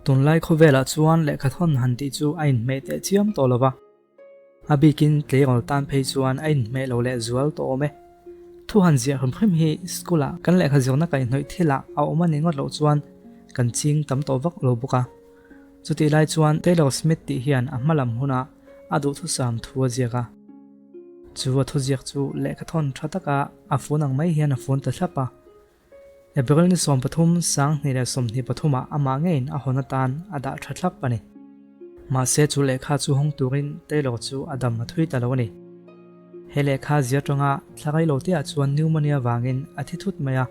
Tunlai khawvelah chuan lehkhathawn han tih chu a inhmeh teh chiam tawh lo va. A bikin tleirawl tan phei chuan a inhmeh lo leh zual tawh awm e. Thu han ziah hrim hrim hi school-ah kan lehkha zirna kaihhnawih thilah a awm a nih ngawt loh chuan kan ching tam tawh vak lo bawk a. Chutih lai chuan Taylor Smith tih hian a hma lam hunah a duhthusam thu a ziak a. Chu a thuziak chu lehkhathawn tha taka a fun ang mai hian a fun ta thlap a. April ni 13, 2023 ah amah ngeiin a hawn atan a dah tha thlap a ni. Mahse chu lehkha chu hawng turin Taylor chu a dam a thui ta lo a ni. He lehkha zia tanga thla rei lo teah chuan pneumonia vangin a thi thut mai a.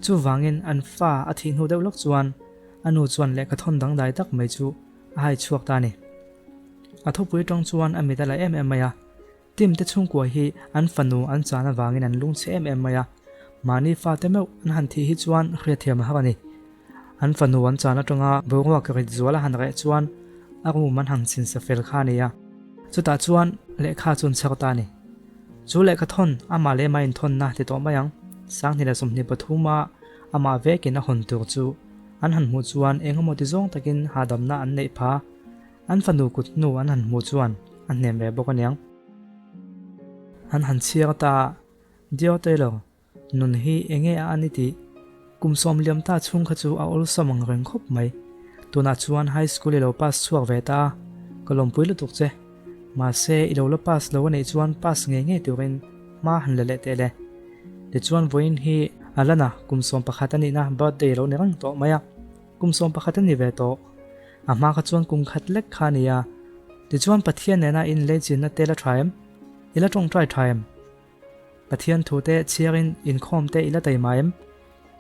Chuvangin an fa a thih hnu deuh lawk chuan a nu chuan lehkha thawn dangdai tak mai chu a hai chhuak ta a ni. A thupui tang chuan a mit a la em em mai a. Tim te chhungkua hi an fanu an chan avangin an lungchhe em em mai a, mahni fate meuh an han thih hi chuan hriatthiam a har a ni. An fanu an chan atanga boruak rit zual a han reh chuan a room an han chinsa fel kha a ni a, chutah chuan lehkha chu an chhar ta a ni. Chu lehkha thawn amah leh amah inthawnna ti tawh mai ang, 2023 a amah vekin a hawn tur chu an han hmuh chuan eng emaw ti zawng takin hahdamna an neih pha. An fanu kut hnu an han hmuh chuan a hnem ve bawk aniang. An han chhiar ta a, Dear Taylor, nun hi enge a ani tih? Kum sawm liam ta chhung kha chu a awlsam ang reng khawp mai. Tunah chuan high school i lo pass chhuak ve ta a, ka lawmpui lutuk che. Mahse, i lo la pass lo a nih chuan pass ngei ngei turin hma han la leh teh le. Tichuan vawiin hi Alana kum 11 a nihna birthday a lo ni reng tawh mai a. Kum 11 a ni ve tawh. A hma kha chuan kum khat lek kha a ni a. Tichuan Pathian nena inleichinna te la tha em? I la tawngtai tha em? Pathian thu te chhiarin inkhawm te i la taima em?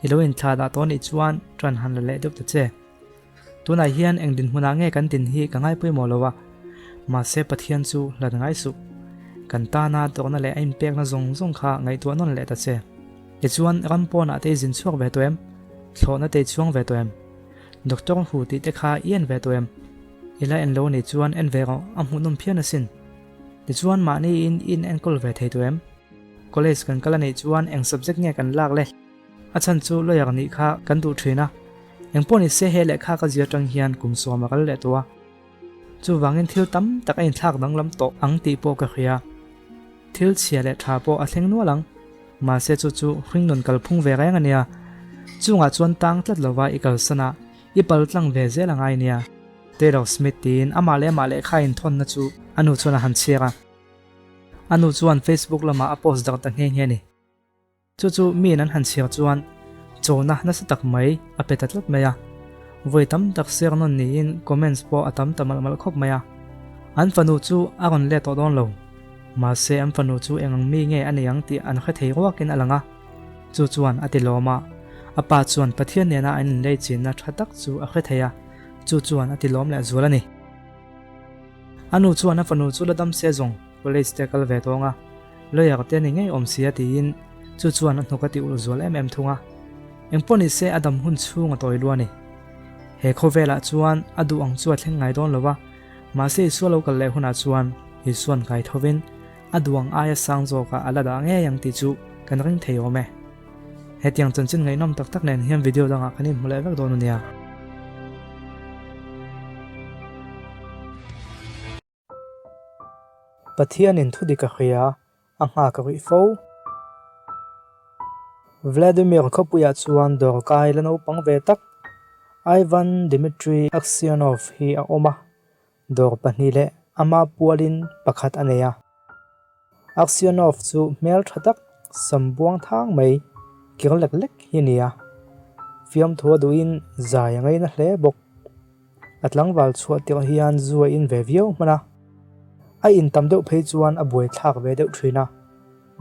I lo inthlah dah tawh nih chuan ṭan han la leh deuh ta che. Tunah hian eng dinhmunah nge kan din hi ka ngai pawimawh lo a. Mahse Pathian chu hlat ngai suh. Kan tana tawkna leh a inpekna zawng zawng kha ngaihtuah nawn leh ta che. Tichuan ram pawnah te i zin chhuak ve tawh em? Thlawhna te i chhuang ve tawh em? Doctor hu tih te kha i en ve tawh em? I la en lo anih chuan en ve rawh, a hmuhnawm phian asin. Tichuan mahni in i in enkawl ve thei tawh em? College kan kal anih chuan eng subject nge kan lak le? A chhan chu lawyer nih kha kan duh thin a. Engpawh ni se he lehkha ka zir atang hian kum sawm a kal leh tawh a. Chuvangin thil tam tak a inthlak danglam tawh ang tih pawh ka hria. Thil chhia leh tha pawh a thleng nual ang. Mahse chu chu hringnun kalphung ve reng a nia. Chungah chuan tang tlat lova i kalsan a, i pal tlang ve zel a ngai nia. Taylor Smith tiin amah leh amah lehkha inthawnna chu a nu chuan a han chhiar a. A nu chuan Facebook lamah a post darh ta nghe nghe a ni. Chu chu miin an han chhiar chuan chona nasa tak mai a pe ta tlat mai a. Vawi tam tak ser nawn niin comments pawh a tam ta malh malh khawp mai a. An fanu chu a rawn let tawh dawn lo. Mahse an fanu chu eng ang mi nge a nei ang tih an hre thei ruakin a lang a. Chu chuan a ti lawm a. A pa chuan Pathian nena an inlei chinna tha tak chu a hre thei a, chu chuan a ti lawm leh zual a ni. A nu chuan a fanu chu la dam se zawng college te kal ve tawng a, lawyer te ni ngei awm sia tiin chu chuan a hnuk a ti ulh zual em em thung a. Engpawh ni se a dam hun chhung a tawi lu a ni. He khawvelah chuan a duh ang chu a thleng ngai dawn lo va, mahse Isua lo kal leh hunah chuan Isua'n kai thovin a duh ang aia sang zawkah a la dah ngei ang tih chu kan ring thei awm e. Hetiang chanchin ngaihnawm tak tak nen hian video dangah kan inhmu leh vek dawn a nia. Pathianin thu dik a hria, a nghak a rih fo. Vladimir khawpuiah chuan dawrkai la naupang ve tak Ivan Dmitry Aksyonov hi a awm a, dawr pahnih leh ama pualin pakhat a nei a. Aksyonov chu hmel tha tak, sam buang thang mai, kir lek lek hi a ni a. Fiamthu a duhin zai a ngaina hle bawk. A tlangval chhuah tirh hian zu a in ve viau hman a, a in tam deuh phei chuan a buai thlak ve deuh thin a.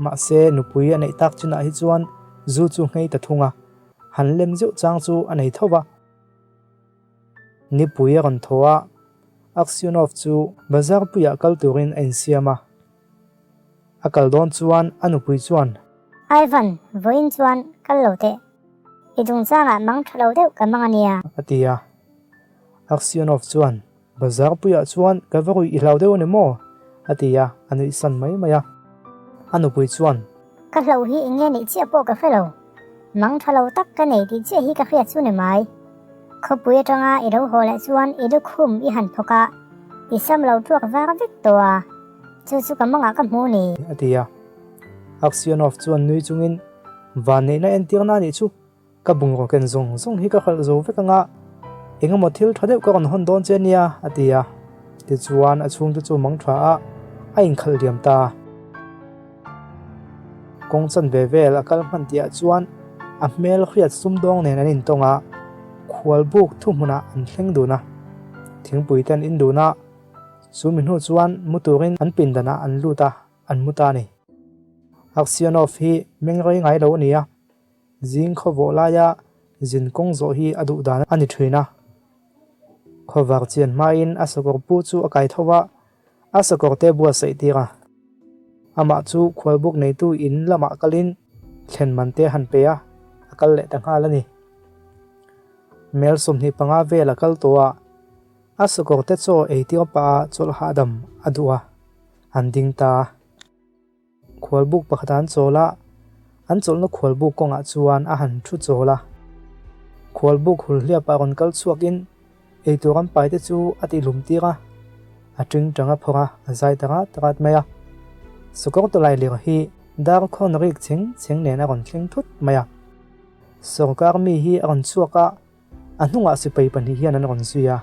Mahse, nupui a neih tak chinah hi chuan zu chu nghei ta thung a, han lem zeuh chang chu a nei tho va. Nipui a rawn thaw a, Aksyonov chu bazar puiah kal turin a insiam a. A kal dawn chuan a nupui chuan. Ivan, vawiin chuan kal lo teh. I chungchangah mang tha lo deuh ka mang a nia. A ti a. Aksyonov chuan, Bazar puiah chuan ka va ruih i hlau deuh a ni maw? a ti a, a nuih san mai mai a. A nupui chuan. Ka hloh hi eng nge nih chiah pawh ka hre lo. Mang tha lo tak ka nei tih chiah hi ka hriat chu ni mai. Khawpui atanga i lo haw leh chuan i lukhum i han phawk a, i sam lo tuak var vek tawh a, chu chu ka mawngah ka hmu ni. A ti a. Aksionov chuan nui chungin, Vanneihna entirna a nih chu, ka bungraw ken zawng zawng hi ka hralh zo vek anga, engemaw thil tha deuh ka rawn hawn dawn che nia, a ti a. Tichuan a chhungte chu mang tha a, a inkhalh liam ta. Kawng chan ve vel a kal hman tihah chuan a hmel hriat sumdawng nen an intawng a, khualbuk thuhmunah an thleng dun a. Thingpui te an in dun a, chu mi hnu chuan mu turin an pindanah an lut a, an mu ta a ni. Aksionov hi meng rei ngai lo a ni a, Zing khawvawh laia zin kawng zawh hi a duh dan a ni thin a. Khawvar chian hmain a sakawr pu chu a kai tho a, a sakawr te buatsaih tir a. Amah chu khualbuk neitu in lamah kalin thlen man te han pe a, a kal leh ta nghal a ni. Mel 25 vel a kal tawh a, a sakawr te chaw ei tir pah a chawlh hahdam a duh a, an ding ta a. Khualbuk pakhat an chawl a, an chawlhna khualbuk kawngah chuan a han thu chawl a. Khualbuk hulhliap ah rawn kal chhuakin eitur an paite chu a tihlum tir a, a tingtang a phawrh a, a zai ta rat rat mai a. Sawkawr tawlai lir hi dar khawn rik chheng chheng nen a rawn thleng thut mai a. Sawrkar mi hi a rawn chhuak a, A hnungah sipai pahnih hian an rawn zui a.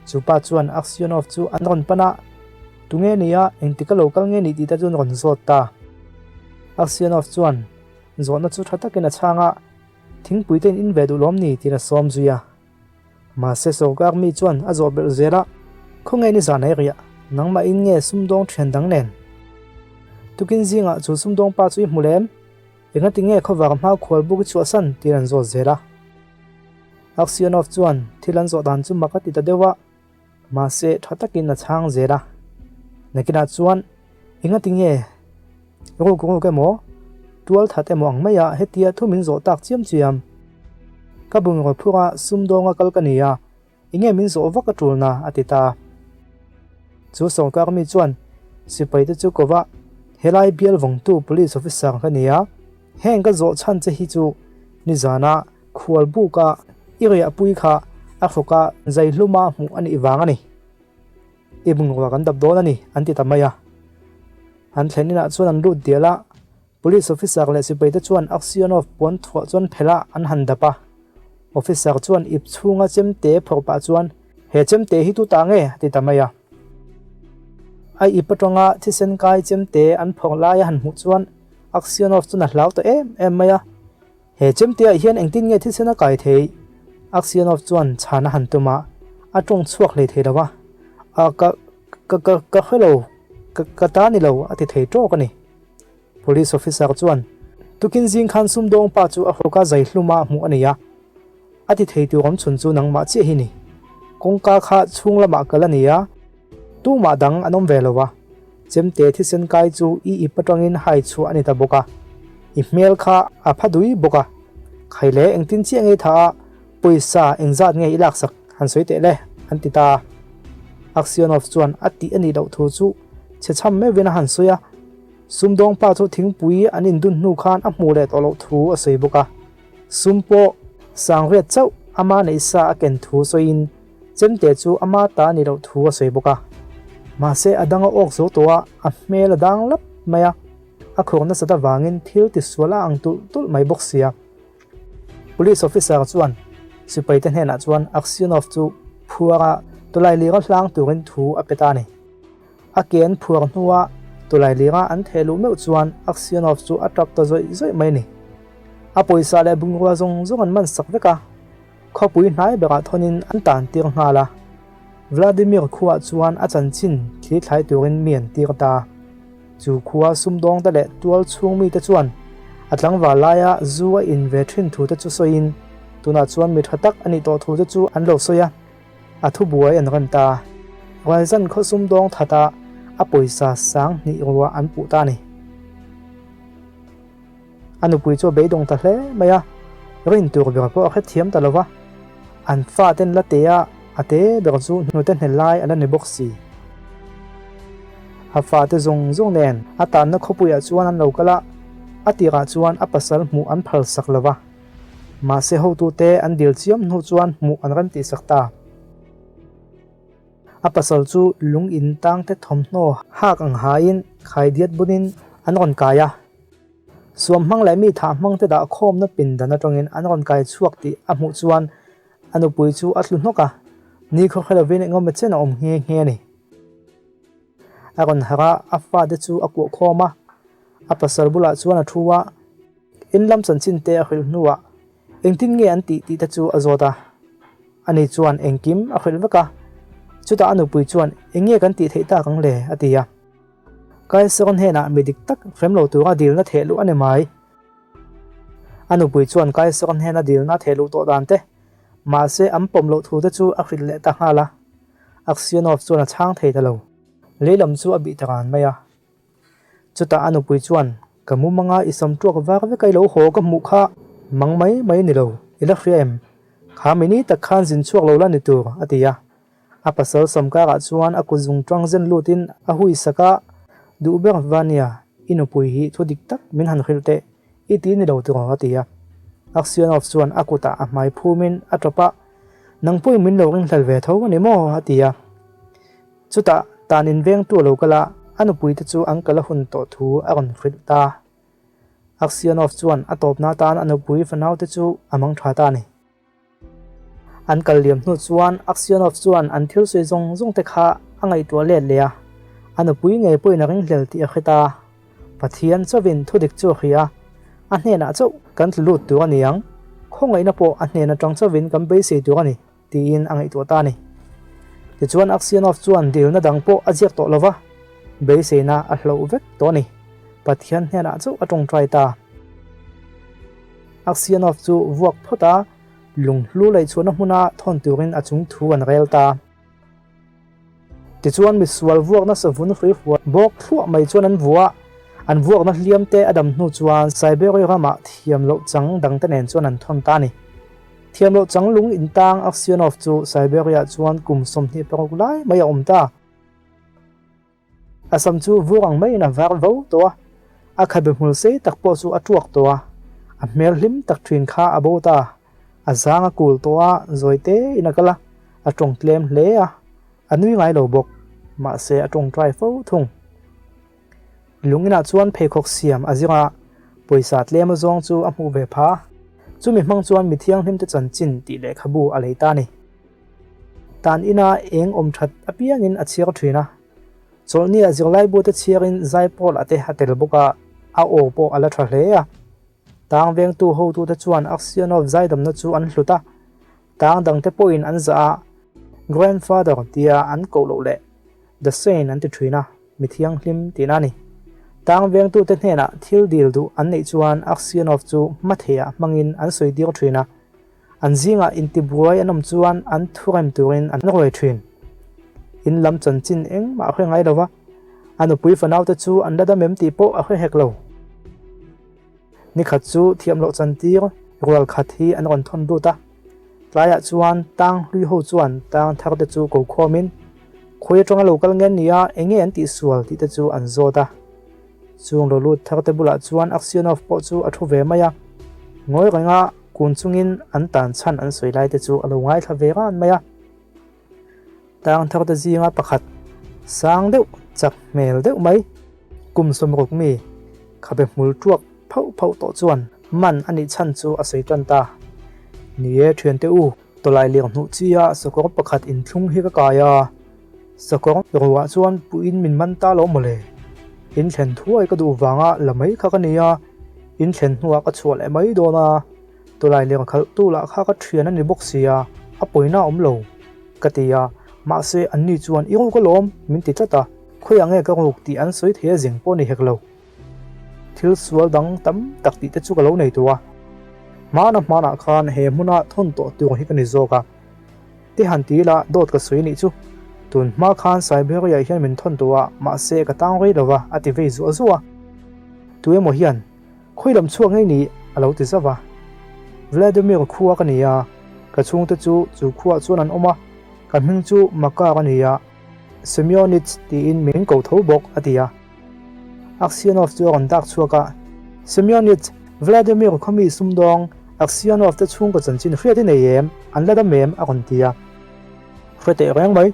Chu pa chuan Aksionov chu an rawn pan a, Tunge ni a, engtik a lo kal nge ni tih te chu an rawn zawt ta. Aksionov chuan zawhna chu tha takin a chhang a, Thingpui te in in ve duh lawm ni tiin a sawm zui a. Mahse sawrkar mi chuan a zawh belh zel a, Khawnge ni zan ei riah, nangmah in nge sumdawng thian dang nen? Tukin zingah chu sumdawng pa chu i hmu lem? Engati nge khawvar hma khual buk i chhuahsan tiin an zawt zel a. Aksionov chuan thil an zawh dan chu mak a ti ta deuh a, mahse tha takin a chhang zel a. Nakinah chuan engati nge ruk ruk emaw tual that emaw ang maia hetia thu min zawh tak chiam chiam. Ka bungraw phura sumdawnga kal ka ni a, Enge min zawh vak a tulna? a ti ta. Chu sawrkar mi chuan sipaite chu ko va, Helai bial vawngtu police officer ka ni a, heng ka zawh chhan che hi chu nizana khual buka i riahpui kha a hrawka zaihluma hmuh a nih vang a ni. I bungrua kan dap dawn a ni, an ti ta mai a. An thlen inah chuan an lut dial a, Police officer leh sipaite chuan Aksionov puan thuah chuan phelh a an han dap a. Officer chuan ip chhunga chemte phawrh pah chuan, He chemte hi tu ta nge? a ti ta mai a. A ip atanga thisen kai chemte an phawrh lai a han hmuh chuan Aksionov chuan a hlau ta em em mai a. He chemte ah hian engtin nge thisen a kai thei? Aksionov chuan chhan a han tum a, a tawng chhuak hlei thei lo a. A ka ka ka ka hre lo, ka ka ta ni lo a ti thei tawk a ni. Police officer chuan tukin zing khan sumdawng pa chu a hawka zai hluma hmuh a nei a, a ti thei tur awm chhun chu nangmah chiah hi ni. Kawngka kha chhung lamah kal a ni a, tumah dang an awm ve lo a, chemte thisen kai chu i ip atangin hai chhuah a ni ta bawk a, i hmel kha a pha dui bawk a, khai le engtin chiah nge tha a, pawisa engzat nge i laksak han sawi teh le, an ti ta a. Aksionov chuan a tih a nih loh thu chu chhe chham meuhin a han sawi a. Sumdawng pa chu thingpui an indun hnu khan a hmuh leh tawh loh thu a sawi bawk a. Sum pawh sangriat chauh ama neih sa a ken thu sawiin chemte chu ama ta a nih loh thu a sawi bawk a. Mahse a dang a awk zo tawh a, a hmel a dang lap mai a, a khur nasat avangin thil tisual a ang tulh tulh mai bawk sia. Police officer chuan sipaite hnenah chuan Aksionov chu phuara tawlailira hlang turin thu a pe ta a ni. A ke an phuar hnua tawlailinga an theh luh meuh chuan Aksionov chu a tap ta zawih zawih mai a ni. A pawisa leh bungrua zawng zawng an man sak vek a, khawpui hnai berah thawnin an tan tir nghal a. Vladimir khuaah chuan a chanchin thli thlai turin mi an tir ta. Chu khua sumdawngte leh tual chhung mite chuan a tlangval laia zu a in ve thin thute chu sawiin tunah chuan mi tha tak a nih tawh thute chu an lo sawi a. A thubuai an rem ta. Ruaizan khaw sumdawng thatah a pawisa 2000 ruah an puh ta a ni. A nupui chu a beidawng ta hle mai a, rin tur ber pawh a hrethiam ta lo va. An faten la te a, a te ber chu hnute hnel lai a la ni bawk si. A fate zawng zawng nen a tanna khawpuiah chuan an lo kal a, a tirah chuan a pasal hmuh an phalsak lo va. Mahse hotute an dil chiam hnu chuan hmuh an rem tihsak ta. A pasal chu lung in tangte thawmhnaw hak ang hain khaidiat bunin an rawn kai a. Suam hmang leh mi thah hmangte dah khawmna pindan atangin an rawn kai chhuak tih a hmuh chuan a nupui chu a tlu hnawk a, nikhaw hre lovin engemaw chen a awm nghe nghe a ni. A rawn harh a, a fate chu a kuah khawm a, a pasal bulah chuan a thu a, in lam chanchin te a hrilh hnuah engtin nge an tih tih te chu a zawt a. Ani chuan engkim a hrilh vek a, chutah a nupui chuan eng nge kan tih theih tak ang le a ti a. Kaisawn hnenah mi dik tak hrem lo tura dilna theh luh a ni mai. A nupui chuan Kaisawn hnena dilna theh luh tawh dan te, mahse an pawm loh thu te chu a hrilh leh ta nghal a. Aksionov chuan a chhang thei ta lo. Lei lam chu a bih ta ran mai a. Chutah a nupui chuan, Ka mu manga i sam tuak var vek a i lo haw ka hmuh kha mang mai mai ni lo, i la hria em? Kha mini tak khan zin chhuak lo la ni tur, a ti a. A pasal sam karah chuan a kut zung tang zen lutin a hui sak a, Duh ber Vania, i nupui hi thu dik tak min han hrilh teh, i ti ni lo tiraw a ti a. Aksionov chuan a kutah a hmai phumin a tawp a, Nang pawhin min lo ringhlel ve tho a ni maw? a ti a. Chutah tan invengtu a lo kal a, a nupuite chu an kal a hun tawh thu a rawn hrilh ta. Aksionov chuan a tawpna atan a nupui fanaute chu a mang tha ta a ni. An kal liam hnu chuan Aksionov chuan an thil sawi zawng zawng te kha a ngaihtuah let leh a, a nupui ngei pawhin a ringhlel tih a hre ta. Pathian chauhin thudik chu a hria a, a hnenah chauh kan tlu lut tur a ni ang, khawngaihna pawh a hnen atang chauhin kan beisei tur a ni tiin a ngaihtuah ta a ni. Tichuan Aksionov chuan dilna dang pawh a ziak tawh lo va, beiseina a hloh vek tawh a ni. Pathian hnenah chauh a tawngtai ta. Aksionov chu vuak phawt a, lunghlu laihchhuahna hmuna thawn turin a chung thu an rel ta. Tichuan misual vuakna savun hrui huat bawk thluah mai chuan an vuah. An vuakna hliam te a dam hnu chuan Siberia ramah thiam loh chang dangte nen chuan an thawn ta a ni. Thiam loh chang lung intang Aksionov chu Siberia chuan kum 26 lai mai a awm ta. A sam chu vur ang maiin a var vo tawh a, a khabe hmul sei tak pawh chu a tuak tawh a, a hmel hlim tak thin kha a bo ta. A zang a kul tawh a, zawi tein a kal a, a tawng tlem hle a, a nui ngai lo bawk, mahse a tawngtai fo thung. Lunginah chuan pheikhawk siam a zir a, pawisa tlem azawng chu a hmuh ve pha. Chumi hmang chuan mi thianghlimte chanchin tih lehkhabu a lei ta a ni. Tan ina eng awm that apiangin a chhiar thin a. Chawlhnia zirlaibute chhiarin zaipawl a te a tel bawk a, a aw pawh a la tha hle a. Tang vengtu hotute chuan Aksionov zaidamna chu an hlut a, tang dangte pawhin an zah a, Grandfather tia an koh loh leh The Saint an ti thin a, mi thianghlim tihna a ni. Tang vengtute hnenah thil dil duh an neih chuan Aksionov chu hmatheiah hmangin an sawi dir thin a, An zingah intibuai an awm chuan an thurem turin an ruai thin. In lam chanchin engmah a hre ngai lo va, a nupui fanaute chu an la dam em tih pawh a hre hek lo. Nikhat chu thiam loh chantir rual khat hi an rawn thawn lut a, tlaiah chuan tang hlui ho chuan tang thar te chu ko khawmin khawi atanga lo kal nge nia enge an tihsual tih te chu an zawt a. Chung lo lut thar te bulah chuan Aksionov pawh chu a thu ve mai a, ngawi renga kun chungin an tan chhan an sawi lai te chu a lo ngaithla ve ran mai a. Tang thar te zinga pakhat sang deuh chak hmel deuh mai, kum sawmruk mi khabe hmul tuak phauh phauh tawh chuan man a nih chhan chu a sawi tan ta. Ni e thiante u, tawlai liang hnuh chi a sakawr pakhat inthlung hi ka kai a. Sakawr ruah chuan puiin min man ta lo mawle. In thlen thuai ka duh vanga la mai kha ka ni a, in thlen hnuah ka chhuah leh mai dawn a, tawlai leng khalh tu lah kha ka thian a ni bawk sia, a pawina a awm lo ka ti a, mahse anni chuan i ruk alawm min ti tlat a, khawiah nge ka ruk tih an sawi thei a zeng pawh ni hek lo. Thil sual dang tam tak tih te chu ka lo nei tawh a, hmana hmanah khan he hmuna thawn tawh tur hi ka ni zawk a. Ti han ti ila dawt ka sawi nih chu. Tun hma khan Siberia hian min thawn tawh a, mahse ka tang rei lo va, a ti vei zuah zuah a. Tu emaw hian, Khawi lam chhuak ngei ni? a lo ti zauh a. Vladimir khua ka ni a, ka chhungte chu chu khuaah chuan an awm a, ka hming chu Makar a ni a, Semyonich tiin min ko tho bawk, a ti a. Aksionov chu a rawn dak chhuak a, Semyonich, Vladimir khawmi sumdawng, Aksionov te chhungkaw chanchin hriat i nei em? An la dam em? a rawn ti a. Hre teh reng mai.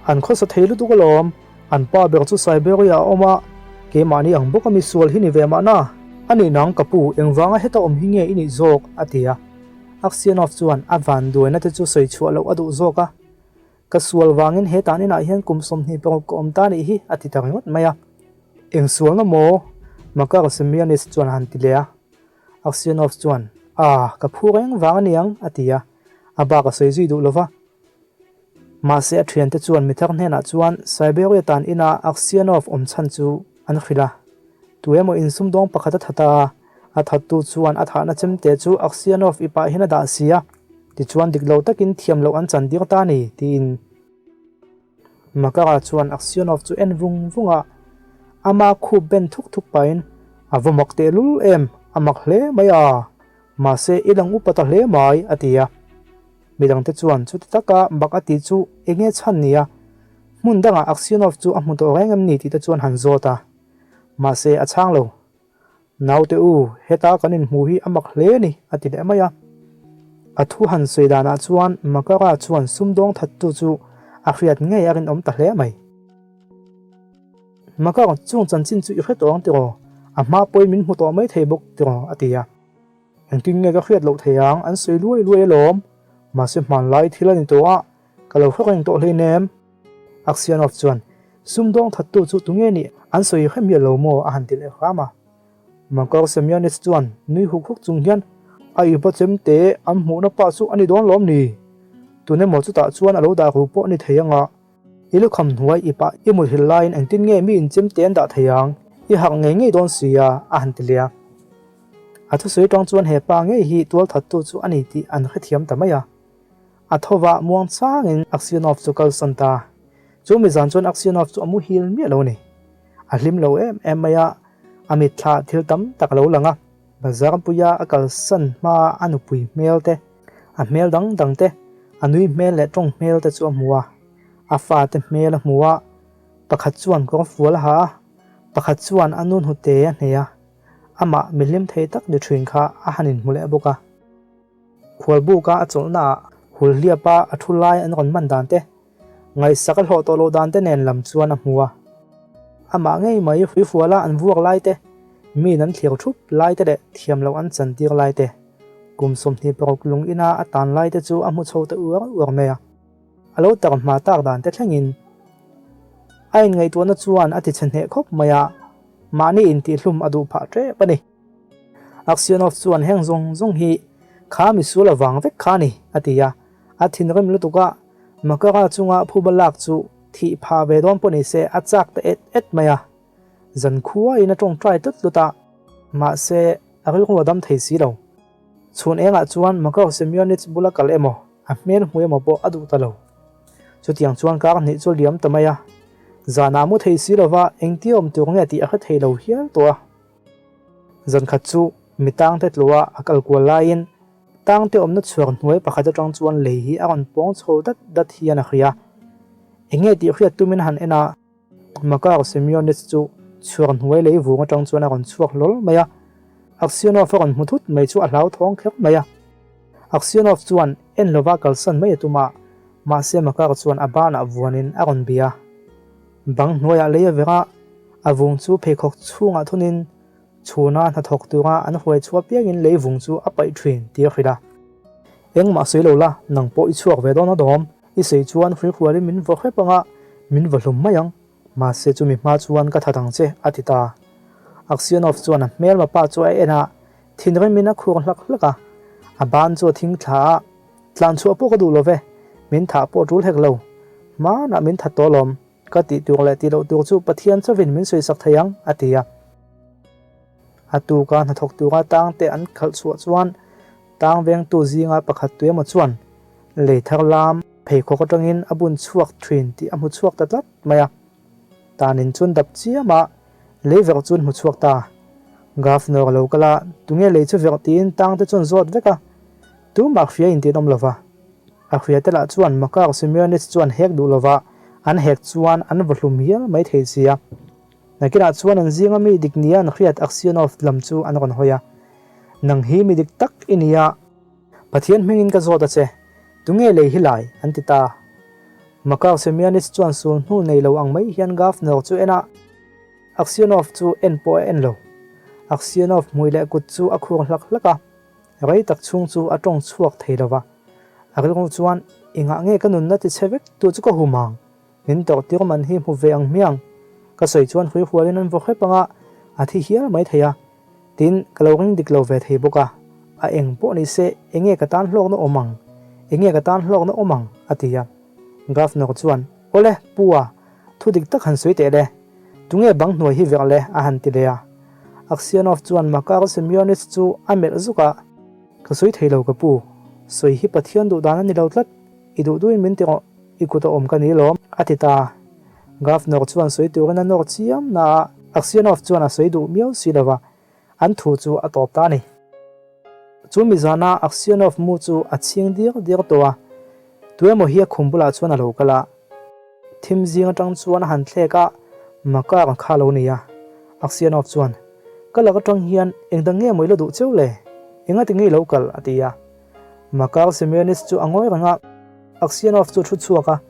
An khawsa thei lutuk alawm. An pa ber chu Siberia a awm a, keimahni ang bawk a misual hi ni ve mahna. A nih nang ka pu, engvanga heta awm hi nge i nih zawk? a ti a. Aksionov chuan a vanduaina te chu sawi chhuah loh a duh zawk a. Ka sual vangin he tan inah hian kum 26 ka awm ta nih hi, a ti ta ringawt mai a. Eng sualna maw? Makar Semyonis chuan a han ti leh a. Aksionov chuan, Ah, ka phu reng vang a niang, a ti a. A bak a sawi zui duh lo va. Mahse a thiante chuan mithar hnenah chuan Siberia tan ina Aksionov awm chhan chu an hrilh a. Tu emaw insumdawng pakhat a that a, a thattu chuan a thahna chemte chu Aksionov i pah hian a dah si a, tichuan dik lo takin thiam loh an chan dir ta a ni, tiin. Makara chuan Aksionov chu en vung vung a, ama khup ben thuk thuk pahin, A va mak tehlul em, a mak hle mai a, mahse i lang upa ta hle mai, a ti a. Midangte chuan chuti taka mak a tih chu eng nge chhan ni a, hmun dangah Aksionov chu a hmu tawh reng em ni tih te chuan han zawt a. Mahse a chhang lo. Naute u, heta kan inhmu hi a mak hle a ni, a ti leh mai a. A thu han sawi danah chuan Makara chuan sumdawng thattu chu a hriat ngei a rinawm ta hle mai. Makar, chung chanchin chu i hre tawh ang tiraw? A hma pawhin min hmu tawh mai thei bawk tiraw? a ti a. Engtin nge ka hriat loh thei ang, an sawi luai luai alawm. Mahse hmanlai thil a ni tawh a, ka lo hre reng tawh hleinem. Aksionov chuan, Sumdawng thattu chu tunge nih an sawi hre miah lo maw? a han ti leh hram a. Makar Semyonich chuan nui huk huk chung hian, A ipa chemte an hmuhna pa chu a ni dawn lawm ni? Tun emaw chutah chuan a lo dah ru pawh a ni thei ang a. I lukham hnuai i pah i muthilh laiin engtin nge mi inchemte an dah thei ang? I harh ngei ngei dawn si a, a han ti leh a. A thusawi tang chuan he pa ngei hi tualthattu chu a ni tih an hrethiam ta mai a. A tho va muang changin Aksionov chu kalsawn ta. Chu mi zan chuan Aksionov chu a muhil miah lo a ni. A hlim lo em em mai a, a mitthla thil tam tak a lo lang a. Bazar puia a kalsan hmaa a nupui hmel te, a hmel dang dang te, a nui hmel leh tawng hmel te chu a hmu a. A fate hmel a hmu a, pakhat chuan kawr fual a ha a, pakhat chuan a nu hnute a hnei a. Amah mihlim thei tak ni thin kha a han inhmu leh bawk a. Khualbuka a chawlhnaah Hulhliapa a thu lai an rawn man dan te, ngaihsak a hlawh tawh loh dan te nen lam chuan a hmu a. Amah ngei mai hruifuala an vuak lai te, miin an thlir thup lai te leh thiam loh an chantir lai te, kum 26 lung ina a tan lai te chu a hmu chho ta uar uar mai a. A lo tar hma tak dan te thlengin a inngaihtuahna chuan a tichhe hneh khawp mai a, mahni intihhlum a duh phah tep a ni. Aksionov chuan heng zawng zawng hi kha misual avang vek kha a ni, a ti a. A thinrim lutuk a, Makara chunga phuba lak chu thih phah ve dawn pawh ni se a chak ta et et mai a. Zan khuaiin a tawngtai tlut tlut a, mahse a rilru a dam thei si lo. Chhun engah chuan Makar Semyonich bula kal emaw, a hmel hmu emaw pawh a duh ta lo. Chutiang chuan kar hnih chu liam ta mai a, zanah mu thei si lova engtia awm tur nge tih a hre thei lo hial tawh a. Zankhat chu mi tangte tluah a kal kual laiin tangte awmna chhuak hnuai pakhat atang chuan lei hi a rawn pawng chho dat dat hian a hria. Enge tih hriat tumin a han en a, Makar Semyonich chu chhuak hnuai lei vung atang chuan a rawn chhuak hlawl mai a. Aksionov a rawn hmu thut mai chu a hlauthawng kher mai a. Aksionov chuan en lova kalsan mai a tum a, mahse Makar chuan a banah vuanin a rawn bia. Bang hnuaiah lei a ver a, a vung chu pheikhawk chhungah thunin chhuna hnathawk tura an huai chhuah piangin lei vung chu a paih thin tih a hrilh a. Engmah sawi lo la, nang pawh i chhuak ve dawn a dawm, i sawi chuan hruihrualin min vaw hrep anga min vaw hlum mai ang, mahse chumi hma chuan ka that ang che, a ti ta. Aksionov chuan a hmelma pa chu a en a, thinrimin a khur hlak hlak a, a ban chu a thing thla a, Tlan chhuah pawh ka duh lo ve, min thah pawh tul hek lo. Hmanah min that tawh alawm, ka tih tur leh tih loh tur chu Pathian chauhin min sawisak thei ang, a ti a. A tuka hnathawk tura tangte an khalh chhuah chuan tang vengtu zinga pakhat tu emaw chuan lei thar lam pheikhawk atangin a bun chhuak thin tih a hmu chhuak ta tlat mai a. Tanin chuan dap chiam a, lei verh chu an hmu chhuak ta. Governor a lo kal a, tunge lei chu verh tiin tangte chuan zawt vek a. Tumah hria in tih an awm lova. A hria te lah chuan Makar Semyonich chuan hek duh lova, an hek chuan an vaw hlum hial mai thei sia. Nakinah chuan an zinga mi dik nia an hriat Aksionov lam chu an rawn hawi a. Nang hi mi dik tak i nia. Pathian hmingin ka zawt a che, tunge lei hi lai? an ti ta. Makar Semyonich chuan sul hnu nei lo ang mai hian Governor chu en a, Aksionov chu en pawh a en lo. Aksionov hmui leh kut chu a khur hlak hlak a, rei tak chhung chu a tawng chhuak thei lo va. A rilru chuan, Engah nge ka nunna ti chhe vek tu chu ka hum ang? Min tawrhtir man hi hmu ve ang hmiang. Ka sawi chuan hui hualin an vaw hrep ang a, a thi hial mai thei a. Tin, ka lo ring dik lo ve thei bawk a. A eng pawh ni se, enge ka tan hlawkna awm ang? Enge ka tan hlawkna awm ang? a ti a. Governor chuan, Awle, Pu a, thu dik tak han sawi teh le. Tunge bang hnuai hi verh le? a han ti leh a. Aksionov chuan Makar Semyonich chu a melh zuk a. Ka sawi thei lo ka pu, sawi hi Pathian duh dan a ni lo tlat. I duh duhin min ti rawh, i kut a awm ka ni lawm, a ti ta. Governor chuan sawi turin a nawr chiam na a, Aksionov chuan a sawi duh miau si lova, an thu chu a tawp ta a ni. Chu mi zana Aksionov mu chu a chhing diar diar tawh a, tuemaw hi a khum bulah chuan a lo kal a. Thim zing atang chuan a han thlek a, Makar kha a lo ni a. Aksionov chuan, Ka lak atang hian engdang nge maw i la duh cheu le? Engati nge i lo kal? a ti a. Makar Semyonis chu a ngawi reng a, Aksionov chu thu chhuak a,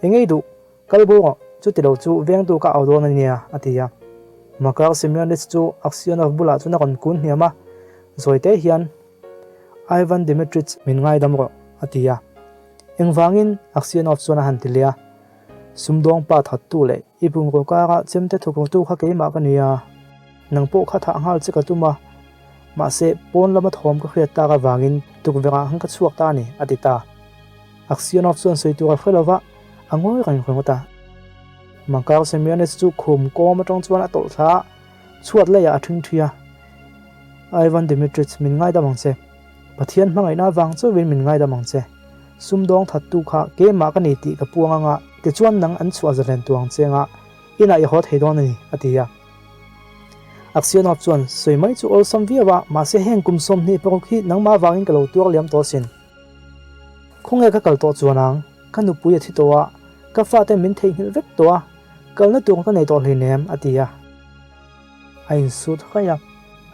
Engei duh, kal bo rawh, chuti lo chu vengtu ka au dawn a nia, a ti a. Makar Semyonis chu Aksionov bulah chuan a rawn kun hniam a, zawi te hian, Ivan Dmitrich, min ngaidam rawh, a ti a. Engvangin? Aksionov chuan a han ti leh a. Sumdawng pa thattu leh i bungraw kara chemte thawktu kha keimah ka ni a, nang pawh kha thah nghal che ka tum a, mahse pawn lama thawm ka hriat tak avangin tukverh ah khan ka chhuak ta a ni, a ti ta. Aksionov chuan sawi tur a hre lo va, a ngawi reng ringawt a. Makar Semyonich chu khum kawm atang chuan a tawlh thla a, chhuat leiah a ṭhing ṭhi a. Ivan Dmitrich, min ngaidam ang che. Pathian hmangaihna avang chauhin min ngaidam ang che. Sumdawng thattu kha keimah ka ni tih ka puang anga tichuan nang an chhuah zalen tu ang che anga inah i haw thei dawn a ni, a ti a. Aksionov chuan sawi mai chu awlsam viau a, mahse heng kum 26 hi nangmah avangin ka lo tuar liam tawh asin. Khawnge ka kal tawh chuan ang, ka nupui a thi tawh a, ka fate min theihnghilh vek tawh a, kalna tur ka nei tawh hleinem, a ti a. A insut raih a,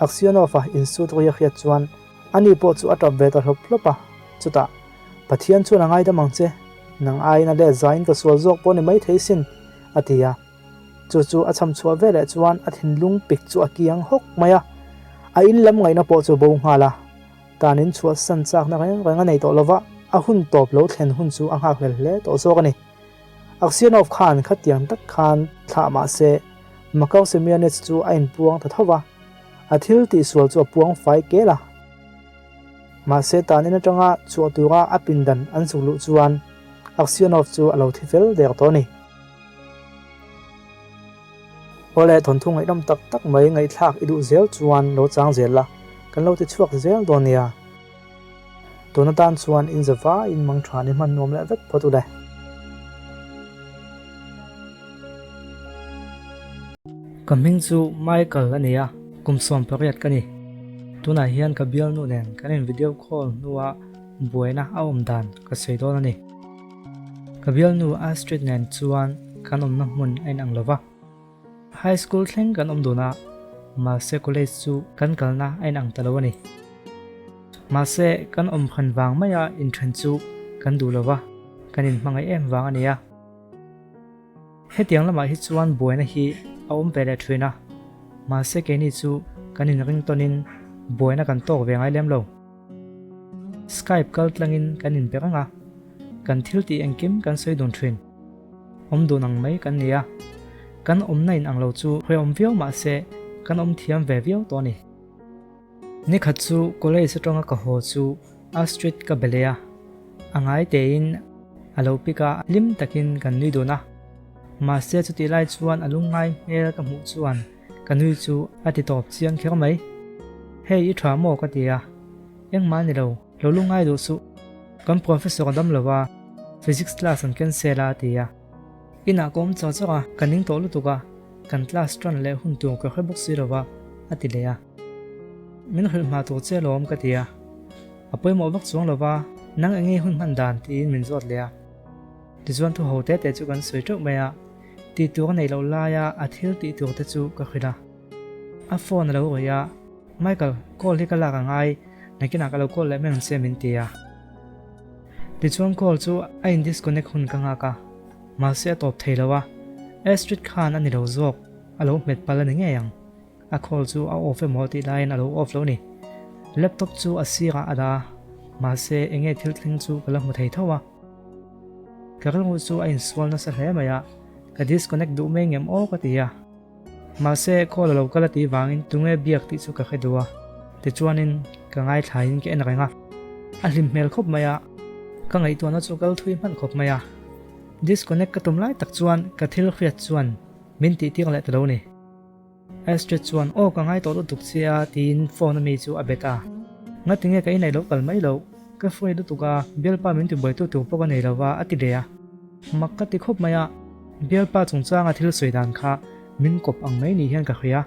Aksionov-a insut ri a hriat chuan Ani pawh chu a tap ve ta hlawp hlawp a, chutah, Pathian chuan a ngaidam ang che, nang aiin a let zaiin ka sual zawk pawh ni maithei sin, a ti a. Chu chu a cham chhuah veleh chuan a thinlung pik chu a kiang hawk mai a, a in lam ngaihna pawh chu bo nghal a. Tan in chhuahsan chakna reng reng a nei tawh lova, a hun tawp lo thlen hun chu a nghakhlel hle tawh zawk a ni. Aksionov khan khatiang tak khan thlah mah se, Makar Semyonich chu a inpuang ta tho va. A thil tihsual chu a puang fai kel a. Mahse tan in atanga chhuah tura a pindan an zuk luh chuan Aksionov chu a lo thi fel der tawh a ni. Awle thawnthu ngaihnawm tak tak mai ngaihthlak i duh zel chuan lo chang zel la, kan lo ti chhuak zel dawn nia. Tun atan chuan in za vaiin mang tha ni hman nuam leh vek phawt u le. Ka hming chu Michael a ni a, kum 18 ka ni. Tunah hian ka bialnu nen kan in video call hnua buaina a awm dan ka sawi dawn a ni. Ka bialnu Astrid nen chuan kan awmna hmun a inang lo va. High school thleng kan awm dun a, mahse college chu kan kalna a inang ta lo a ni. Mahse kan awm hran vang maia inthen chu kan duh lo va, kan inhmangaih em vang a ni a. Hetiang lamah hi chuan buaina hi a awm ve leh thin a, mahse keini chu kan inring tawnin buaina kan tawk ve ngai lem lo. Skype kal tlangin kan inbe reng a, kan thil tih engkim kan sawi dun thin. Awm dun ang mai kan ni a, kan awmna in ang lo chu hrehawm viau mah se kan awm thiam ve viau tawh a ni. Nikhat chu college atanga ka haw chu Astrid ka be leh a, a ngai tein a lo pick a, hlim takin kan nui dun a. Mahse chutih lai chuan a lungngai hmel ka hmuh chuan ka nui chu a ti tawp chiang kher mai. Hei i tha maw ka ti a, engmah ni lo, lo lungngai duh suh. Kan professor a dam lo a, physics class an cancel a a ti a. Inah ka awm char char a, ka ning tawh lutuk a, kan class tan leh hun tur ka hre bawk si lo va, a ti leh a. Min hrilh hma tur che alawm ka ti a. A pawimawh vak chuang lo va, nang eng nge hun hman dan tiin min zawt leh a. Tichuan thu ho te te chu kan sawi teuh mai a, tih tur a neih loh laia a thil tih tur te chu ka hrilh a. A phone a lo rawih a, Michael, call hi ka lak a ngai. Nakinah ka lo call leh mai ang che min ti a. Tichuan call chu a in disconnect hun ka nghak a, mahse a tawp thei lo a, Astrid khan a ni lo zawk, a lo hmet palh a ni ngei ang. A call chu a off emaw tih laiin a lo off lo ni. Laptop chu a sirah a dah a, mahse enge thil thleng chu ka la hmu thei tho a. Ka rilru chu a insual nasa hle mai a, ka disconnect duh mai ngem aw ka ti a. Mahse call a lo kal a tih vangin tunge biak tih chu ka hre duh a, tichuanin ka ngaithlaiin ka en reng a. A hlim hmel khawp mai a, ka ngaihtuahna chu kal thui hman khawp mai a. Disconnect ka tum lai tak chuan ka thil hriat chuan min tihtir leh ta lo ni. Astrid chuan, Aw ka ngai tawh lutuk che a, tiin phone a mi chu a bet a. Ngatinge ka inei lo kal mai loh, ka free lutuk a, bialpa min tibuaitu tur pawh ka nei lo va, a ti leh a. Mak ka ti khawp mai a, bialpa chungchanga thil sawi dan kha min kawp ang mai ni hian ka hria.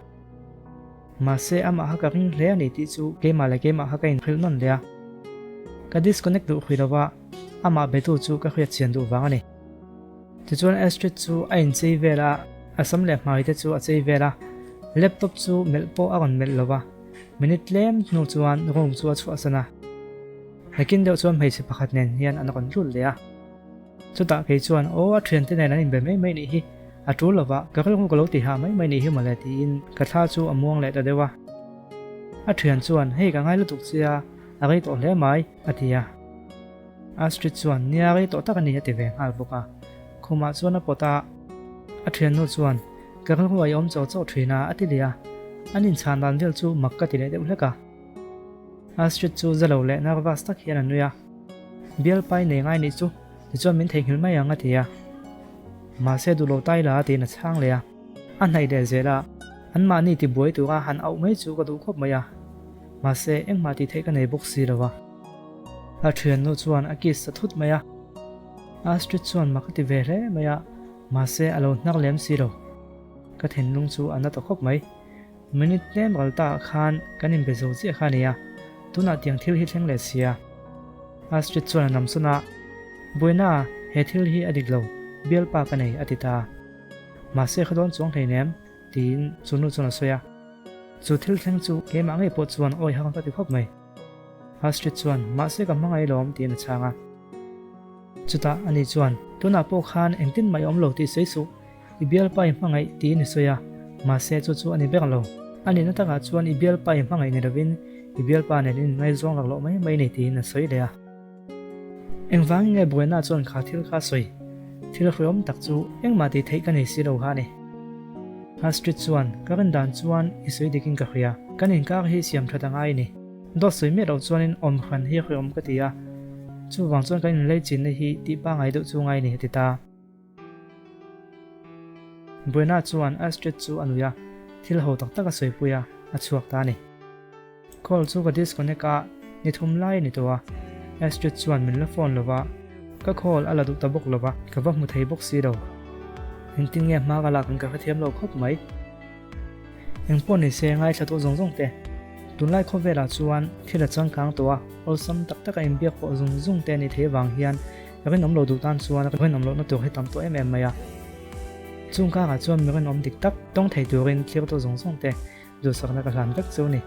Mahse amah kha ka ring hle a ni tih chu keimah leh keimah kha ka inhrilh nawn leh a. Ka disconnect duh hrih lo va, amah betu chu ka hriat chian duh vang a ni. Tichuan Astrid chu a inchei vel a, a sam leh hmai te chu a chei vel a, laptop chu melh pawh a rawn melh lo va, minute tlem hnu chuan room chu a chhuahsan a. Nakin deuh chuan hmeichhe pakhat nen hian an rawn lut leh a. Chutah kei chuan, Aw, a thiante nen an inbe mai mai nih hi, a tul lo va, ka rilru ka lo ti hah mai mai nih hi mawle tiin ka thla chu a muang leh ta deuh a. A thian chuan, Hei ka ngai lutuk che a, a rei tawh hle mai, a ti a. Astrid chuan, Nia rei tawh tak a ni a ti ve nghal bawk a. Khumah chuan a pawt a, a thiannu chuan, Ka rilru a i awm chauh chauh thin a, a ti leh a. An inchhan dan vel chu mak ka ti leh deuh hlek a. Astrid chu za lo leh nervous tak hian a nui a. Bialpai nei ngai nih chu, tichuan min theihnghilh mai ang a ti a. Mahse duh lo tai la tiin a chhang leh a. A hnaih leh zel a, anmahni tibuai tura han auh mai chu ka duh khawp mai a. Mahse engmah tih theih ka nei bawk si lo a. A thiannu chuan a kiss ta thut mai a. Astrid chuan mak a ti ve hle mai a, mahse a lo hnar lem si lo. Ka thinlung chu a na ta khawp mai. Minute tlem ral ta ah khan kan inbe zo chiah kha a ni a, tunah tiang thil hi thleng leh si a. Astrid chuan a namsawn a, Buaina, he thil hi a dik lo, bialpa ka nei a ti ta. Mahse kha dawn chuang hleinem, tiin chu nu chuan a sawi a. Chu thil thleng chu keimah ngei pawh chuan awi hang ka ti khawp mai. Astrid chuan, Mahse ka hmangaih lawm, tiin a chhang a. Chutah ani chuan, Tunah pawh khan engtin mah i awm lo tih sawi suh, i bialpa i hmangaih tiin i sawi a, mahse chu chu a ni ber lo. A nihna takah chuan i bialpa i hmangaih ni lovin i bialpa nen in inngaizawng laklawh mai mai ni tiin a sawi leh a. Engvangin nge buaina chuan kha thil kha a sawi? Thil hreawm tak chu engmah tih theih ka nei si lo kha a ni. Astrid chuan, Ka rin dan chuan i sawi dikin ka hria, kan inkar hi siam that a ngai a ni. Dawt sawi miah loh chuanin awm hran hi hreawm ka ti a, chuvang chuan kan inlei chinna hi tih pangai deuh chu ngai a ni a ti ta. Buena chuan Astrid chu a nui a, thil ho tak tak a sawipui a, a chhuak ta a ni. Call chu ka disconnect a, ni thum lai a ni tawh a, Astrid chuan min la phone lo va, ka call a la duh ta bawk lo va, ka va hmu thei bawk si lo. Engtin nge hma ka lak ang ka hrethiam lo khawp mai. Engpawh ni se ngaithla tawh zawng zawng te. Tunlai khawvelah chuan thil a changkang tawh a, awlsam tak taka inbiak pawh zung zung te a nih theih avang hian rinawm lo duh tan chuan rinawm lohna tur hi tam tawh em em mai a. Chung karah chuan mi rinawm dik tak tawng thei turin thlir tawh zawng zawng te Duhsakna ka hlan vek chu a ni.